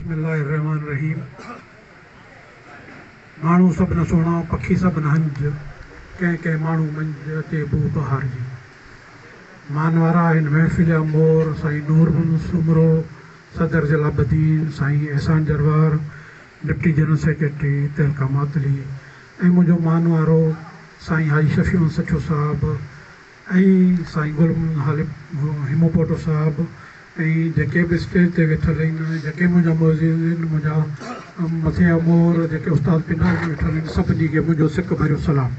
بسم الله الرحمٰن الرحيم ماڻهو سڀ نه سهڻا، پکي سڀ نه هنج، ڪنهن ڪنهن ماڻهو منجهه اچي بوء بهار جي. مان وارا هن محفل جا مور سائين نور محمد سومرو، صدر ضلع بدين، سائين Ehsan Jarwar, deputy general secretary تعلقه ماتلي ۽ منهنجو مان وارو سائين حاجي شفيع محمد سچو صاحب ۽ سائين گل محمد حالب هيموپوٽو صاحب ۽ جيڪي به اسٽيج تي ويٺل آهن ۽ جيڪي منهنجا معزز آهن منهنجا مٿي جا مور جيڪي استاد پنڊال ۾ ويٺل آهن سڀني کي منهنجو سڪ ڀريو سلام.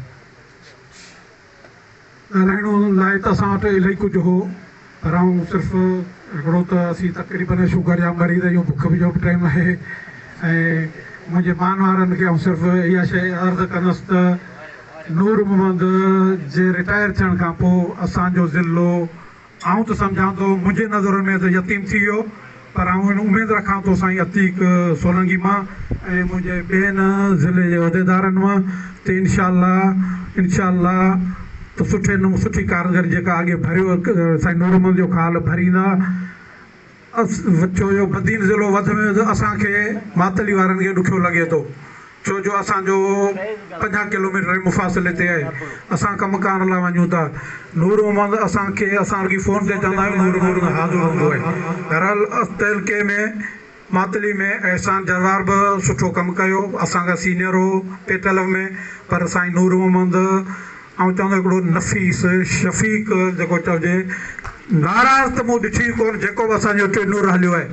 ڳالهائڻو لاء ته اسان وٽ الائي ڪجهه هو پر آئون صرف هڪڙو ته اسين تقريبن شگر جا مريض آهيون بک جو به ٽائيم آهي ۽ منهنجي مان وارن کي آئون صرف اها شيء عرض ڪندس ته نور محمد جي رٽائر ٿيڻ کان پوء اسان جو ضلعو آئون ته سمجهان ٿو منهنجي نظرن ۾ ته يتيم ٿي ويو پر آئون ان اميد رکان ٿو سائين عتيق سولنگي مان ۽ منهنجي ٻين ضلعي جي عهديدارن مان ته انشاء الله انشاء الله ته سٺي نموني سٺي ڪارگري جيڪا اڳي ڀريو سائين نور محمد جو خال ڀريندا. ڇو جو بدين ضلعو وڌ ۾ وڌ اسان کي ماتلي وارن کي ڏکيو لڳي ٿو ڇو جو اسان جو 50 ڪلوميٽر جي مفاصلي تي آهي اسان ڪم ڪار لاء وڃون ٿا نور محمد اسان کي اسان رڳي فون تي چوندا آهيون نور محمد حاضر هوندو آهي بهرحال تعلقي ۾ ماتلي ۾ احسان جروار به سٺو ڪم ڪيو اسان کان سينئر هو پيٽل ۾ پر سائين نور محمد آئون چوندو هڪڙو نفيس شفيق جيڪو چئجي ناراض ته مون ڏٺي ئي ڪونه جيڪو به اسان جو ٽينور هليو آهي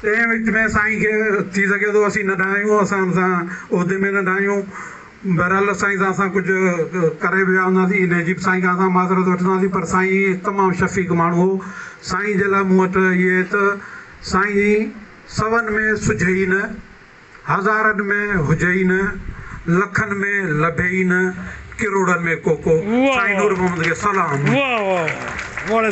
تنهن وچ ۾ سائين کي ٿي سگهي ٿو اسين ننڍا آهيون اسان ان سان عهدي ۾ ننڍا آهيون بهرحال سائين سان اسان ڪجهه ڪري به ويا هونداسين انهي جي به سائين کان اسان معذرت وٺنداسين پر سائين تمام شفيق ماڻهو هو سائين جي لاء مون وٽ اهي ته سائين سون ۾ سجهي ئي نه هزارن ۾ هجي ئي نه، لکن ۾ لڀي ئي نه، ڪروڙن ۾ ڪو ڪو. سائين نور محمد کي سلام. واه واه واه.